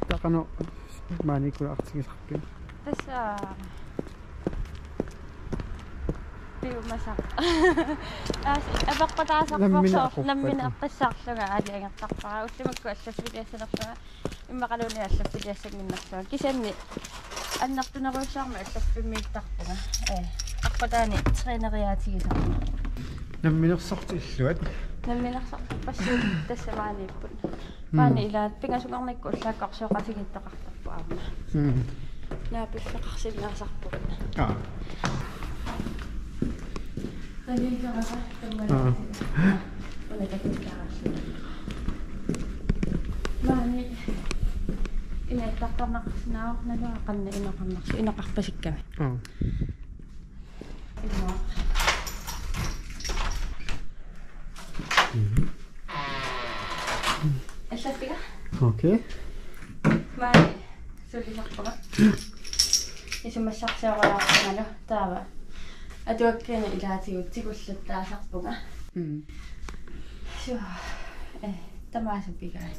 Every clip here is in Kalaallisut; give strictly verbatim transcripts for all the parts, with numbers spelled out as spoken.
Taqano maaniikkuartigisarpit? Tassa piumasaq. Aas, apeqqutaasarpoq. Nammineq soor-, aquppat. Nammineq aqqissaarlunga aalajangertarpara. Ullumikkut allaffiliassanerlunga. Immaqaluunniit allaffiliassannginnerlunga. Kisianni annertunerujussuarmik allaffimmiittarpunga. Ee, aqqutaani træneriaatigisarpunga. Namminersortut illuat. Namminersortarpassuit tassa maaniipput. Mm. Maani ilaat pingasungornikkut ullaakkut orsoqatigiittoqartarpoq aamma. Mm. Naapiffeqarsinnaasarpugut. Aa. Tagiikarasa tammani. Aa. Una tagiikarassi. Maani inattartarnaqarsinnaavoq, naluara qanoq inoqarnarsi, inoqarpasikkami. Aa. Iluaq. Mhm. Allaffiga? Okay. Maani sulisarpunga. Isumassarsiorulaarpungalu taava. Atuakkiinut ilaatigut tigulluttaasarpunga. Mm. Suu. Ee, tamaasa pigai.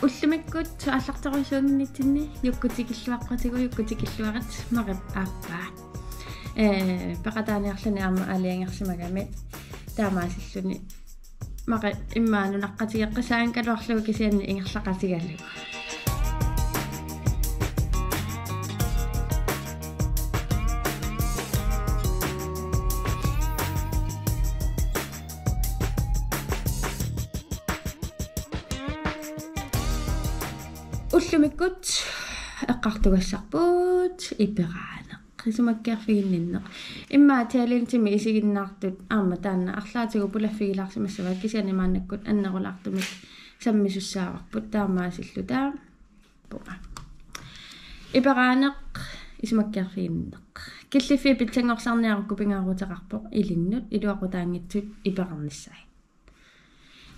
Ullumikkut aallarterujussuunnginnitsinni Jukku tikilluaqqutigu, Jukku tikilluarit, Marip aappaa. Ee, peqataaniarluni aamma aalajangersimagami, taamaasilluni Marip immaqa nunaqqatigeqqissaanngikkaluarlugu kisianni ingerlaqatigalugu. Ullumikkut eqqartugassarput iperaaneq. Isumakkeerfiginninneq. Immaqa challengemi isiginnaartut aamma taanna arlaatigut pulaffigilaarsimassavaat, kisianni maannakkut annerulaartumik sammisussaavarput, taamaasilluta. Iperaaneq, isumakkeerfiginninneq. Killiffiit pitsanngorsarniarukku pingaaruteqarpoq ilinnut iluaqutaanngitsut iperarnissai.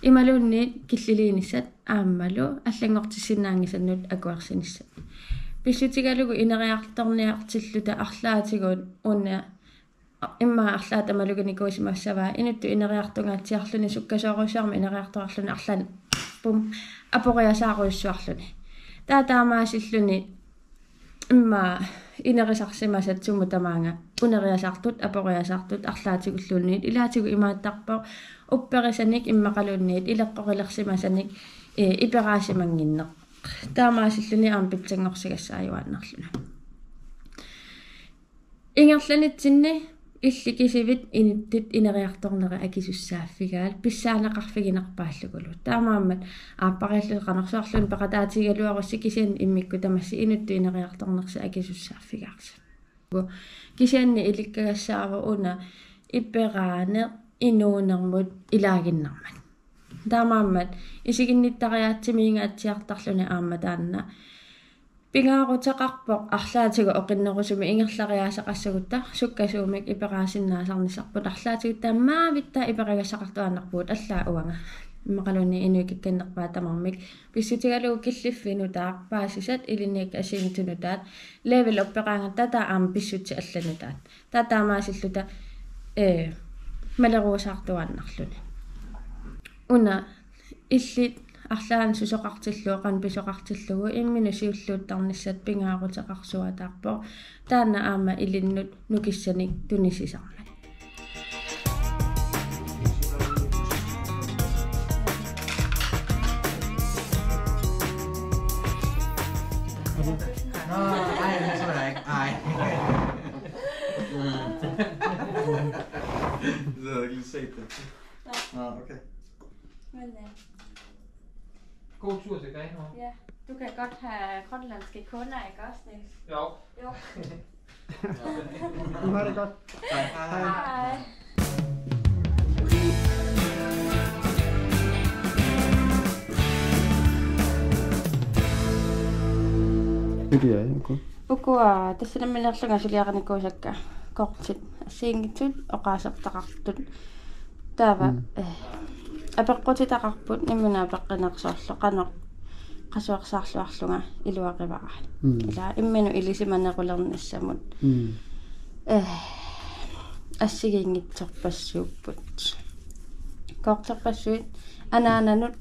Imaluunniit killiliinissat aammalu allanngortissinnaanngisannut akuersinissat. Pissutigalugu ineriartorniartilluta arlaatigut una immaqa arlaat tamaluginikuusimassavaa, inuttut ineriartungaatsiarluni, sukkasoorujussuarmik ineriartorluni, arlaannik pum aporiasaarujussuarluni. Taava taamaasilluni immaqa inerisarsimasat sumut tamaanga uneriasaartut, aporiasaartut arlaatigulluunniit, ilaatigut imaattarpoq upperisanik immaqaluunniit ileqqorilersimasanik, ee, iperaassimannginneq. Taamaasilluni aamma pitsanngorsagassaajuaannarluni. Ingerlanitsinni illit kisivit inuttut ineriartornerit akisussaaffigaat pissaaneqarfiginerpaallugulu. Taamaammat aappariilluta qanorsuarluunniit peqataatigigaluarussi, kisianni immikkut tamassi inuttut ineriartornersi akisussaaffigaarsi. Kisianni ilikkagassaavoq una iperaaneq inuunermut ilaaginnarmat. Taamaammat isiginnittariaatsimiingaatsiartarluni aamma taanna pingaaruteqarpoq arlaatigut oqinnerusumik ingerlariaaseqassagutta, sukkasuumik iperaasinnaasarnissarput, arlaatigut taamaavitta iperagassaqartuaannarpugut, allaat uanga. Immaqaluunniit inuit kikkannerpaat tamarmik. Pissutigalugu killiffiit nutaat, paasisat ilinniakkat assigiinngitsut nutaat, level upperaangatta taava aamma pissutsit allat nutaat. Taava taamaasilluta, ee, maleruusaartuaannarluni. Una illit arlaannik susoqartillugu, qanoq pisoqartillugu, imminut siulliuttarnissat pingaaruteqarsuataarpoq. Taanna aamma ilinnut nukissanik tunisisarmat. No, I, that's all right. I. So, you say that. Ah, okay. Men øh, god tur til Grenaa. Ja, du kan godt have grønlandske kunder, ikke også, Niels? Jo. Jo. Du har det godt. Hej. Hej. Hvilket er, okay. Ukua, tassa nammineerlunga suliarinikuusakka kortit assigiinngitsut oqaasertaqartut. Taava, mm, eh, apeqqutitaqarput imminut apeqquneq soorlu qanoq qasuersaarluarlunga iluarivara. Mm. Ila imminut ilisimanerulernissamut. Mm. Eh, assigiinngitsorpassuupput. Korterpassuit anaananut,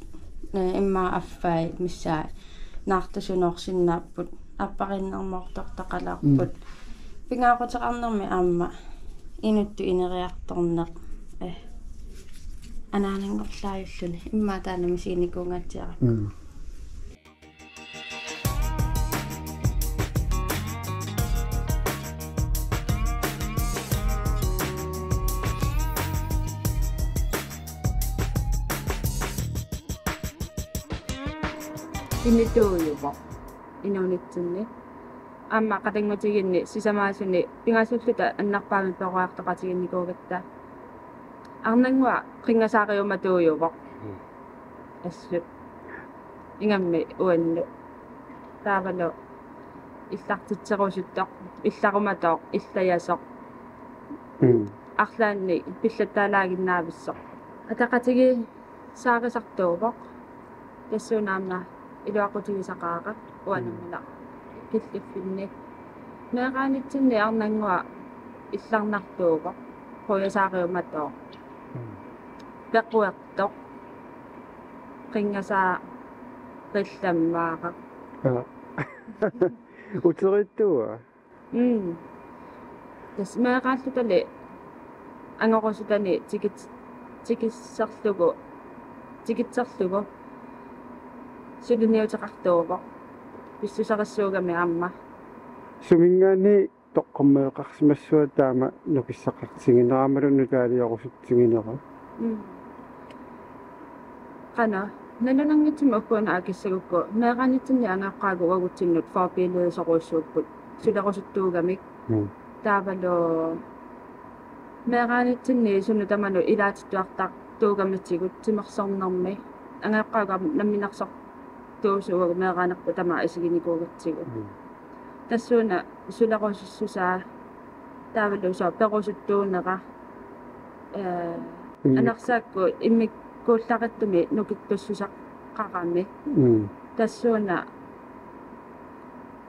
eh, immaqa affai missaa naartusunoorsinnaapput, appariinnermoortortaqalaarput. Mm. Pingaaruteqarnermi aamma inuttut ineriartorneq, eh, anaananngorlaajulluni. Immaqa taanna misiginikuungaatsiarakku. Mm. Inituujuvoq inuunitsinni. Aamma qatanngutigiinni sisamaasuni pingaasulluta annerpaamik peroriartoqatigiinnikuugatta. Arnannguaq qinngasaariumatuujuvoq. Mm. Assut. Ingammik uannut. Taavalu illartitserusuttoq, illarumatooq, illajasoq. Mm. Arlaannik pillattaalaaginnaavissoq. Ataqatigiissaarisartuuvoq. Tassuuna aamma iluaqutigisaqaara uangammula killiffinni. Meeraanitsinni arnannguaq illarnartuuvoq, quiasaariumatooq. Mm. Pequertoq. Qinngasaarallammaaraq. Ja. Uteriittuua? Mm. Tassa meeraallutali angorusutani tikit-, tikitserlugu, tikitserlugu suliniuteqartuuvoq. Pissuserissuugami aamma. Suminngaanniit toqqammaveqarsimassava taama nukissaqartigineq aammalu nutaaliorusutigineq? Mm. Qanoq, nalunanngitsumik ukkuuna akissagukku, meeraanitsinni angajoqqaagu uagutsinnut forbilledsorujussuupput, sulerusuttuugamik. Mm. Taavalu meeraanitsinni sunut tamanut ilaatittuartartuugamitigut timersornermi, angajoqqaagu namminersortuusuugatsigu meeraanerput tamaat isiginikuugatsigu. Mm. Tassuuna sulerusussusaa taavalu soorlu perusuttuunera, eh, mm, anersaakkut immikkuullarissamik nukittussuseqarami. Mm. Tassuuna,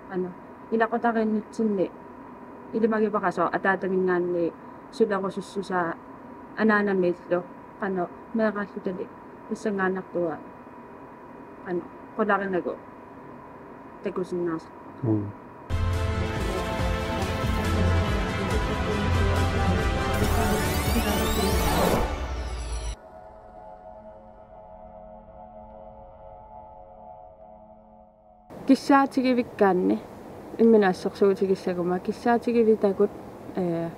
qanoq, ilaqutariinnitsinni ilimagivara soorlu ataataminngaanniit sulerusussusaa anaanamiillu, qanoq, meeraallutali tassanngaannartuuvoq. Qanoq, qularinagu takusinnaasarpara. Mm. Kissaatigivikkaanni, imminut assersuutigissaguma, kissaatigivitagut, ee,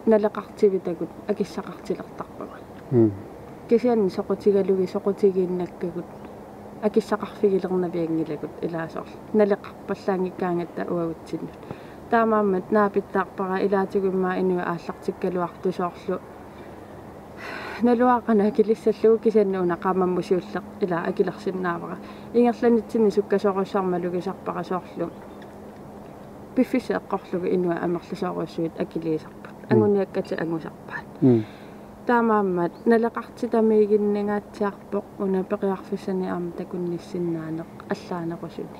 naleqartivitagut akissaqartilertarpagut. Mm. Kisianni soqutigalugit soqutigiinnakkagut akissaqarfigilernavianngilagut, ilaa soorlu naleqarpallaanngikkaangatta uagutsinnut. Taamaammat naapittaarpara ilaatigut immaqa inuit aallartikkaluartut soorlu naluara qanoq akilissallugu, kisianni una qaammammut siulleq ilaa akilersinnaavara. Ingerlanitsinni sukkasoorujussuarmik malugisarpara soorlu piffissaq eqqorlugu inuit amerlasoorujussuit akiliisarput. Mm. Anguniakkatik angusarpaat. Mm. Taamaammat naleqartitamiiginnangaatsiarpoq una periarfissanik aamma takunnissinnaaneq allaanerusuni.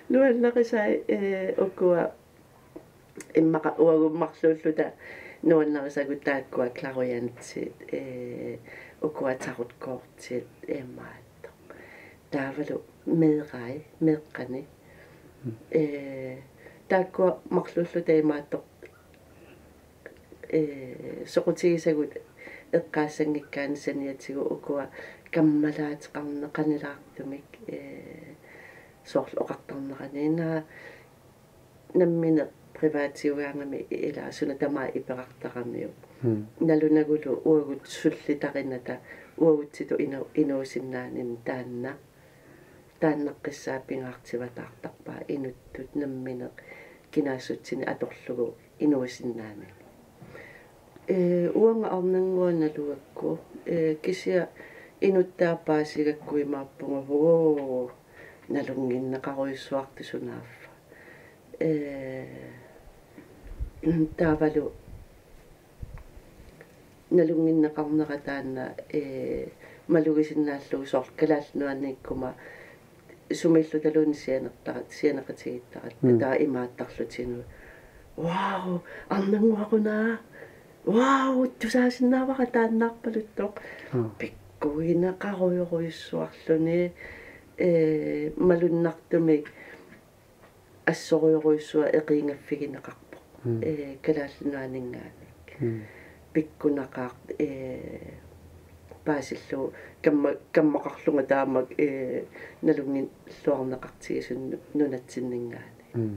Nuannarisai, eh, ukua immaqa uagut marluulluta nuannarisagut taakkua klarujantit, eh, ukua tarotkortit, eh, imaattoq. Taavalu meerai, meeqqani. Mm. Eh, taakkua marluulluta imaattoq Ee, soqutigisagut eqqaassanngikkaanni saniatigut ukua kammalaateqarneq qanilaartumik, ee, soorlu oqartarnerani una nammineq privatiugaangami ilaa suna tamaat iperartaramiuk. Hmm. Nalunagulu uagut sullitarinata uagutsitut inu-, inuusinnaanani taanna. Taannaqqissaaq pingaartivataartarpaa inuttut nammineq kinaassutsinik atorlugu inuusinnaanani. Ee, uanga arnannguaq nalugakku, ee, kisianni inuttaaq paasigakku imaappunga, hoo, nalunnginneqarujussuartut sunaaffa. Ee, taavalu nalunnginneqarnera taanna, ee, malugisinnaallugu soorlu Kalaallit Nunaanniikkuma sumiillutaluunniit sianertara-, sianeqatigiittaratta. Mm. Taava imaattarlutinut: Wow, arnannguarunaa. Wow, tusaasinnaavara taannaarpaluttoq. Mm. Pikkuineqarujorujussuarluni, ee, malunnartumik assorujorujussuaq eqiingaffigineqarpoq. Mm. Ee, Kalaallit Nunaanninngaanniit. Mm. Pikkunaqaaq, ee, paasillugu kamma-, kammaqarlunga taamak, ee, nalunngilluarneqartigisoq nu-, nunatsinninngaanniit. Mm.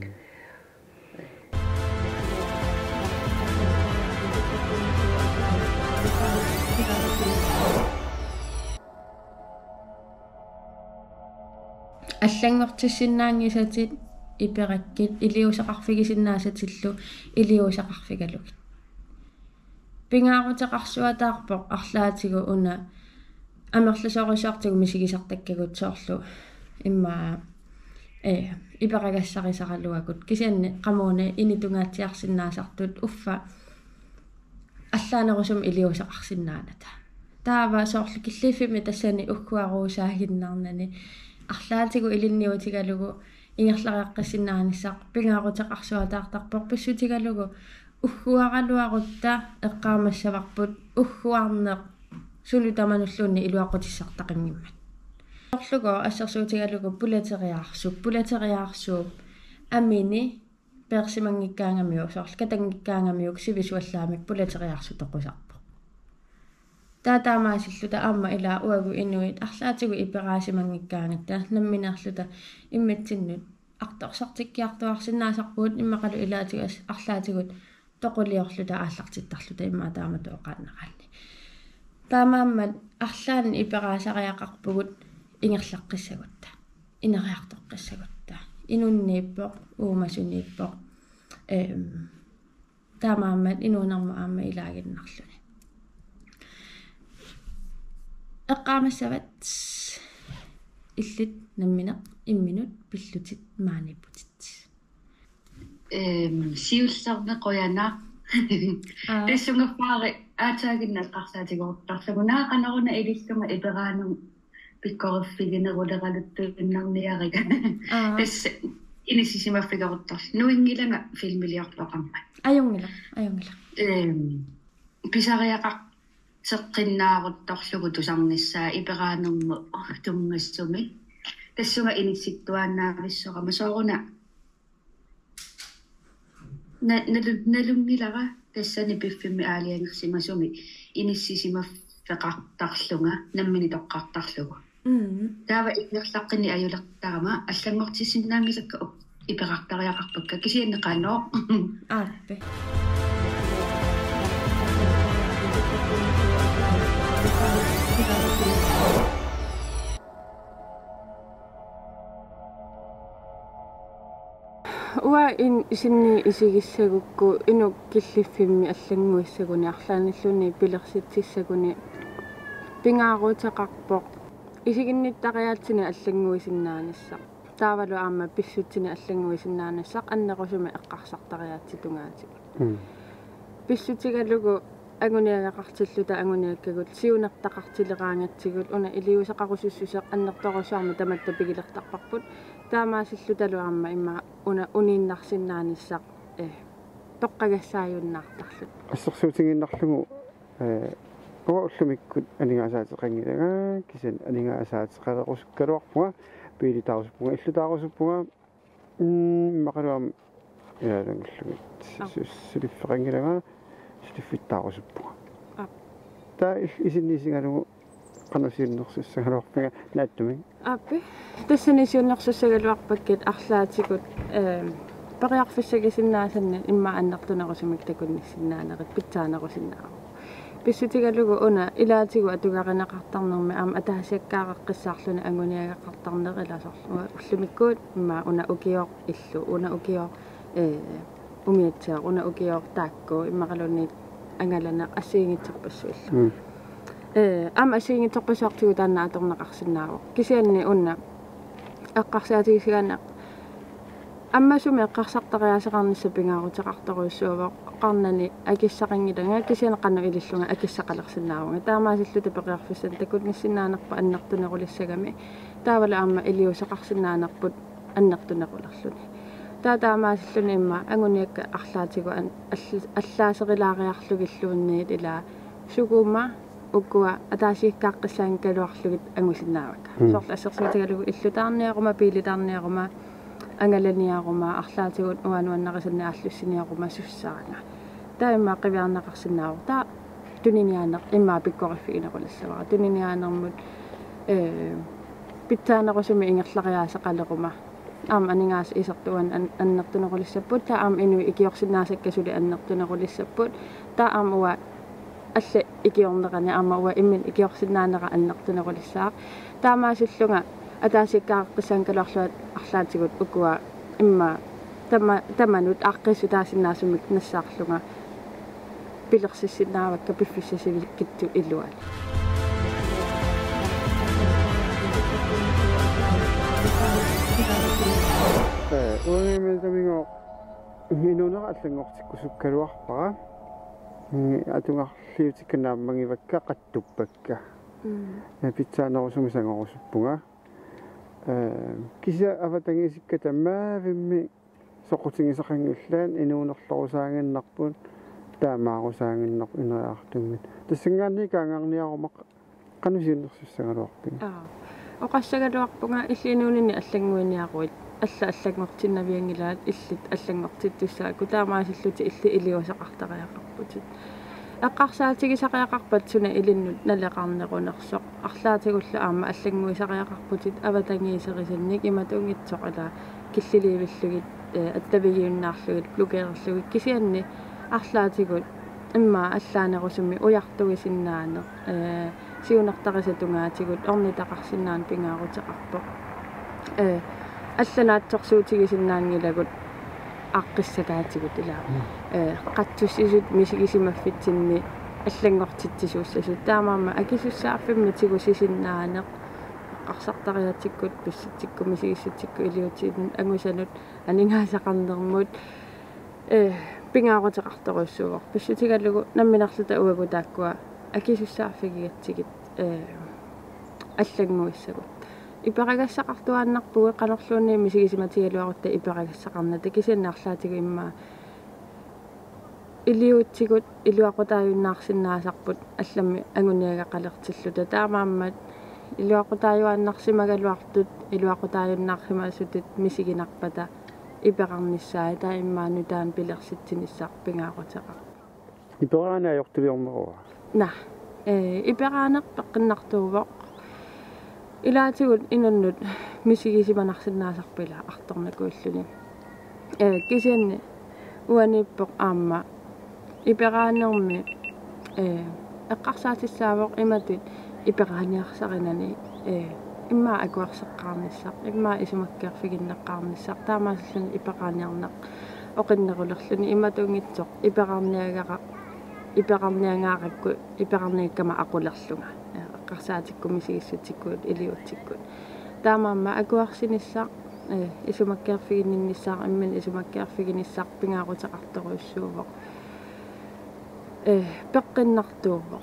Allanngortissinnaanngisatit iperakkit iliuuseqarfigisinnaasatillu iliuuseqarfigalugit. Pingaaruteqarsuataarpoq arlaatigut una amerlasoorujussuartigut misigisartakkagut soorlu immaqa, ee, iperagassarisaaraluagut, kisianni qamuuna initungaatsiarsinnaasartut uffa allaanerusumik iliuuseqarsinnaanata. Taava soorlu killiffimmi tassani ugguaruusaaginnarnani arlaatigut ilinniutigalugu ingerlariaqqissinnaanissaq pingaaruteqarsuataartarpoq pissutigalugu ugguaraluarutta eqqaamassavarput ugguarneq sunut tamanulluunniit iluaqutissartaqanngimmat. Soorlugooq assersuutigalugu pulateriaarsup, pulateriaarsuup amini peersimanngikkaangamiuk, soorlu katanngikkaangamiuk sivisuallaamik pulateriaarsup toqusarpoq. Taava taamaasilluta aamma ilaa uagut inuit arlaatigut iperaasimanngikkaagut nammineerluta immitsinnut artorsartikkiartuaarsinnaasarpugut immaqalu ilaatigut as-, arlaatigut toquliorluta aallartittarluta immaqa taamatut oqaannaraanni. Taamaammat arlaannik iperaasariaqarpugut ingerlaqqissagutta, ineriartoqqissagutta. Inunniippoq, uumasuniippoq. Ehm, taamaammat inuunermut aamma ilaaginnarluni. Eqqaamassavat illit nammineq imminut pillutit maaniipputit. Ehm, siullermik qujanaq. Aa. Tassunga Faari aatsaannguaq eqqarsaatigoortarlugu. Naaqaneruna ilillunga iperaanut pikkoriffigineruleraluttuinnarniariga. Aa. Tassa inissisimaffigeruttorlugu. Nuinngilanga filmiliortoqarmat. Ajunngilaq, ajunngilaq. Ehm, pisariaqarteqqinnaaruttorlugu tusarnissaa iperaanermut tunngasumik. Tassunga inissittuaannaavissorama sooruna na-, nalu-, nalunngilara tassani piffimmi aalajangersimasumi inissisimaffeqartarlunga nammineq toqqartarlugu. Mm. Taava ingerlaqqinneq ajulertarama allanngortissinnaanngisakka u-, iperartariaqarpakka kisianni qanoq. Aappi. Uanga in-, isinni isigissagukku inuk killiffimmi allannguissaguni arlaannilluunniit pilersitsissaguni pingaaruteqarpoq isiginnittariaatsinik allannguisinnaanissaq. Taavalu aamma pissutsinik allannguisinnaanissaq annerusumik eqqarsartariaatsit tungaatigut. Mm. Pissutigalugu anguniagaqartilluta anguniakkagut siunertaqartileraangatsigut una iliuuseqarusussuseq annertoorujussuarmik tamatta pigilertarparput. Taamaasillutalu aamma immaqa una uniinnarsinnaanissaq, eh, toqqagassaajunnaartarluta. Assersuutigiinnarlugu, eh, uanga ullumikkut aningaasaateqanngilanga, kisianni aningaasaateqalerusukkaluarpunga, biilitaarusuppunga, illutaarusuppunga, mm, immaqaluunniit ilaalunngullugit. Aa. Su-, suliffeqanngilanga. Piffissarusuppunga. Aap. Taava il-, isinniisigalugu qanoq siunnersussagaluarpiga naatsumik? Aappi. Tassani siunnersussagaluarpakkit arlaatigut, ehm, periarfissakisinnaasanni immaqa annertunerusumik takunnissinnaanerit pitsaanerusinnaavoq. Pissutigalugu una ilaatigut atugarineqartarnermi aamma ataasiakkaareqqissaarluni anguniagaqartarneq, ila soorlu ullumikkuut immaqa una ukioq illu, una ukioq, eh, umiatsiaq, una ukioq taakku, immaqaluunniit angalaneq assigiinngitsorpassuillu. Mm. Eh, aamma assigiinngitsorpassuartigut taanna atorneqarsinnaavoq. Kisianni una eqqarsaatigisigaanni ammasumik eqqarsartariaaseqarnissaq pingaaruteqartorujussuuvoq, oqarnani akissaqanngilanga, kisianni qanoq ilillunga akissaqalersinnaavunga. Taamaasilluta periarfissanik takunnissinnaanerput annertunerulissagami. Taavalu aamma iliuuseqarsinnaanerput annertunerulerluni. Taava taamaasilluni immaqa anguniakkat arlaatigut an-, all-, allaaserilaariarlugilluunniit ila sukuma ukua ataasiakkaaqqissaanngikkaluarlugit angusinnaavakka. Mm. Soorlu assersuutigalugu illutaarniaruma, biilitaarniaruma, angalaniaruma, arlaatigut uanga nuannarisannik aallussiniaruma sussaanga. Taava immaqa qiviarneqarsinnaavoq. Taava tuniniaaneq immaqa pikkoriffiginerulissavarput. Tuniniaanermut, eh, pitsaanerusumik ingerlariaaseqaleruma. Aamma aningaasat isertut uani an-, annertunerulissapput, taava aamma inuit ikiorsinnaasakka suli annertunerulissapput, taava aamma uanga allat ikiornerani aamma uanga imminut ikiorsinnaanera annertunerulissaaq. Taamaasillunga ataasiakkaaqqissaanngikkaluarlunga arlaatigut ukua immaqa tama-, tamanut aaqqiissutaasinnaasumik nassaarlunga pilersissinnaavakka piffissap sivikitsup iluani. Eh, uangami tamingooq inuunera allanngortikkusukkaluarpara. Mm, atugarliutikka naammagivakka, qattuppakka. Mm. Eh, pitsaanerusumik sangorusuppunga. Eh, kisianni avatangiisikka tamaavimmik soqutigisaqanngilaat, inuunerlorusaaginnarput, taamaarusaannginnarput ineriartortumik. Tassanngaanniit kaangarniaruma, qanoq siunnersussagaluarpiga? Aa. Oqassagaluarpunga illit inuuninni allannguiniaruit, allat allanngortinnavianngilaat, illit allanngortittussaakka, taamaasillutit illit iliuuseqartariaqarputit. Eqqarsaatigisariaqarpat suna ilinnut naleqarnerunersoq. Arlaatigullu aamma allannguisariaqarputit avatangiiserisannik, imatunngitsoq ila killiliivillugit, eh, attavigiunnaarlugit, blokererlugit, kisianni arlaatigut immaqa allaanerusumik ujartuisinnaaneq, eh, siunertarisat tungaatigut ornitaqarsinnaaneq pingaaruteqarpoq. Eh, allanaatsorsuutigisinnaanngilagut aaqqissakaatigut ila. Mm. Eh, qatsussisut misigisimaffitsinni allanngortitsisuussasut. Taamaammat akisussaaffimmik tigusisinnaaneq eqqarsartariaatsikkut, pissutsikkut, misigissutsikkut, iliuutsinnut, angusanut, aningaasaqarnermut, eh, pingaaruteqartorujussuuvoq. Pissutigalugu nammineerluta uagut taakkua akisussaaffigigatsigit, eh, allannguissagut. Iperagassaqartuaannarpugut, qanorluunniit misigisimatigaluarutta iperagassaqarnata, kisianni arlaatigut immaqa iliuutsigut iluaqutaajunnaarsinnaasarput allamik anguniagaqalertilluta. Taamaammat iluaqutaajuaannarsimagaluartut, iluaqutaajunnaarsimasutut misiginarpata iperarnissaat, taava immaqa nutaanik pilersitsinissaq pingaaruteqarpoq. Iperaaneq ajortuliorneruva? Naa. Eh, iperaaneq peqqinnartuuvoq. Ilaatigut inunnut misigisimanarsinnaasarput ila artornakuulluni. Eh, kisianni uaniippoq aamma iperaanermi, eh, eqqarsaatissaavoq imatut iperaaniarsarinani, eh, immaqa akuerseqqaarnissaq, immaqa isumakkeerfiginneqqaarnissaq, taamaasilluni iperaaniarneq oqinnerulerluni, imatunngitsoq iperarniagara-, iperarniangaarakku iperarniakkama aqulerlunga. Eh, eqqarsaatikkut, misigissutsikkut, iliuutsikkut. Taamaammat akuersinissaq, eh, isumakkeerfiginnissaq, imminut isumakkeerfiginissaq pingaaruteqartorujussuuvoq. Eh, peqqinnartuuvoq.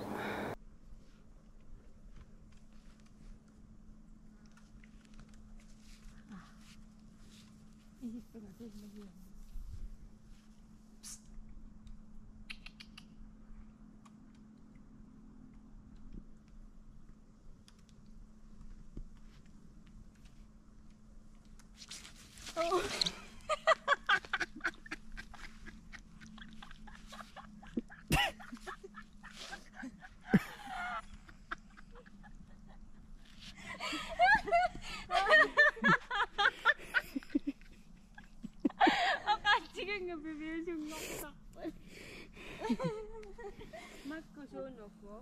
Makku suunuku.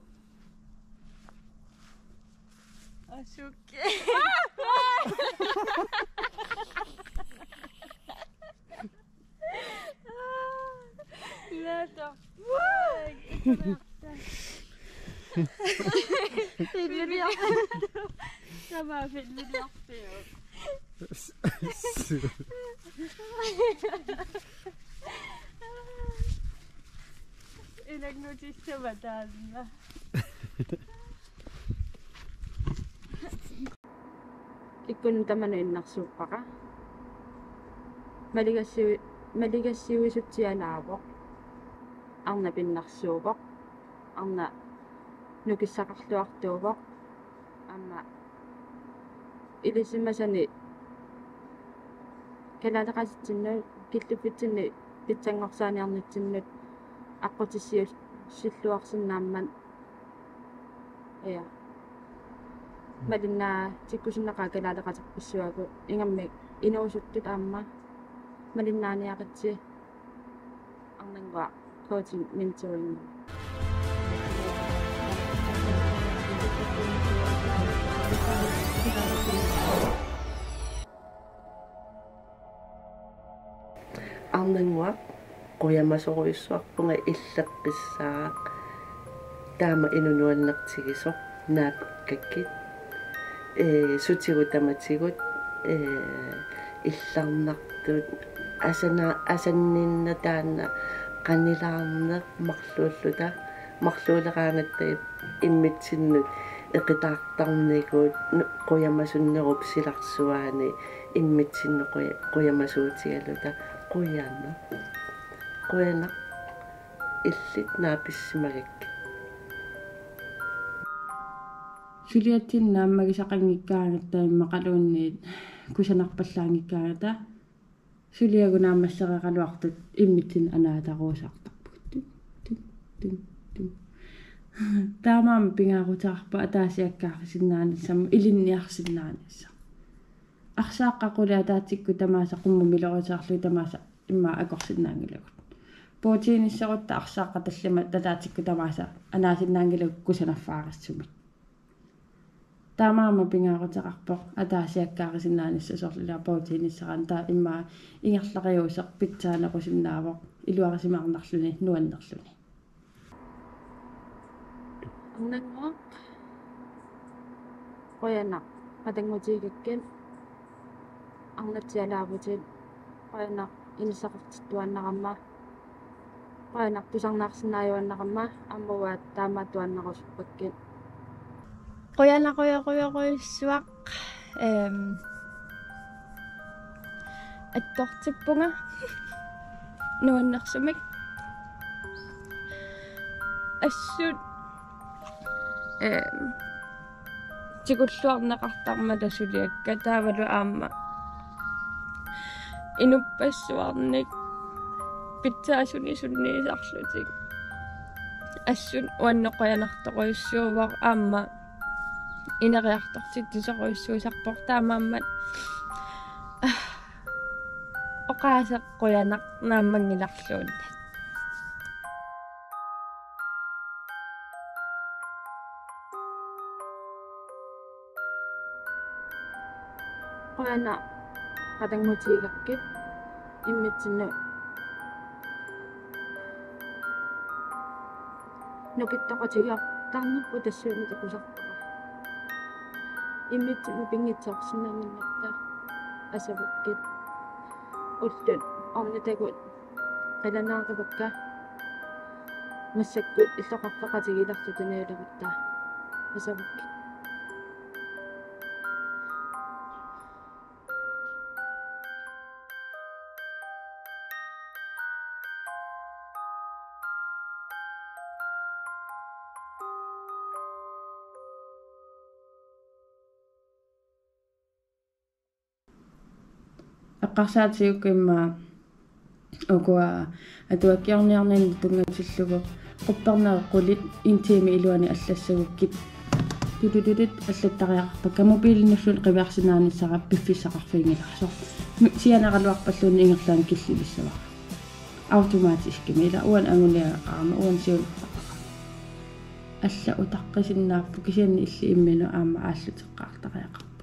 Asuki. Lata. Filmiliorpiuk. Tama filmiliorpiuk. Ilanngutissama taanna. Ikkunnut tamanut innarsuuppara. Maligassiui-, maligassiuisutsialaavoq. Arnap innarsuuvoq. Arnaq nukissaqarluartuuvoq. Aamma ilisimasani kalaaleqatitsinnut, killiffitsinni pitsanngorsaaniarnitsinnut aqqutissiuussilluarsinnaammat. Ja. Malinnaatikkusunnaqaaq kalaaleqaterpassuagut, ingammik inuusuttut aamma malinnaaniaritsi. Arnannguaq coaching mentoring. Arnannguaq, qujamasorujussuarpunga illeqqissaaq. Taama inuk nuannertigisoq, naapikkakkit. Ee, sutigut tamatigut, ee, illarnartut, asana-, asanninneq taanna qanilaarneq marluulluta, marluuleraangatta immitsinnut eqitaartarnigut, nu-, qujamasunnerup silarsuaani immitsinnut quja-, qujamasuutigaluta. Qujanaq. Qujanaq illit naapissimagakkit. Suliatsinnut naammagisaqanngikkaangatta immaqaluunniit kusanarpallaanngikkaangata suliagut naammassereeraluartut immitsinnut anaataruusaartarpugut. Tun, tun, tun, tun. Taamaammat pingaaruteqarpoq ataasiakkaarisinnaanissamut ilinniarsinnaanissaq. Arsaaqqat qulit ataatsikkut tamaasa qummut miloriuteqarlugit tamaasa immaqa akorsinnaanngilagut. Puutiinisserutta arsaaqqat tallimat ataatsikkut tamaasa anaasinnaanngilagut kusanaffaarissummik. Taamaammat pingaaruteqarpoq ataasiakkaarisinnaanissaq, soorlu ilaa puutiinissaraanni taava immaqa ingerlariuuseq pitsaanerusinnaavoq iluarisimaarnarluni nuannerluni. Arnannguaq, qujanaq qatanngutigigakkit, arnatsialaavutit, qujanaq inissaqartittuaannarama, qujanaq tusarnaarsinnaajuaannarama, aamma uanga taamaattuaannarusuppakkit. Qujanaq, quja-, quja-, qujassuaq. Ehm, attortippunga nuannersumik. Assut, ehm, tigulluarneqartarmata suliakka taavalu aamma inuppassuarnik pitsaasunik sunniisarlutik. Assut uannut qujanartorujussuuvoq aamma ineriartortitsisorujussuusarpoq taamaammat. Oqaaseq qujanaq naammanngilarluunniit. Qujanaq qatanngutigigakkit immitsinnut nukittoqatigiartarnerput tassuuna takusarpara. Immitsinnut pinngitsoorsinnaannginnatta asavukkit. Ullut ornitagut qilanaarivakka. Massakkut illoqarfeqatigiilerluta najulavatta asavukkit. Eqqarsaatigalugu immaqa ukua atuakkiorniarninni tunngatillugu quppernerit qulit en time iluani allassagukkit. Tutututut allattariaqarpakka, mobilinulluunniit qiviarsinnaanissara piffissaqarfiginngilarsoq. Mi-, sianeraluarpalluunniit ingerlaannaq killilissavara. Automatiskimik ila uani anguniagaqarama uani siunertaqarama. Alla utaqqisinnaapput kisianni illit imminut aamma aalluteqqaartariaqarpoq.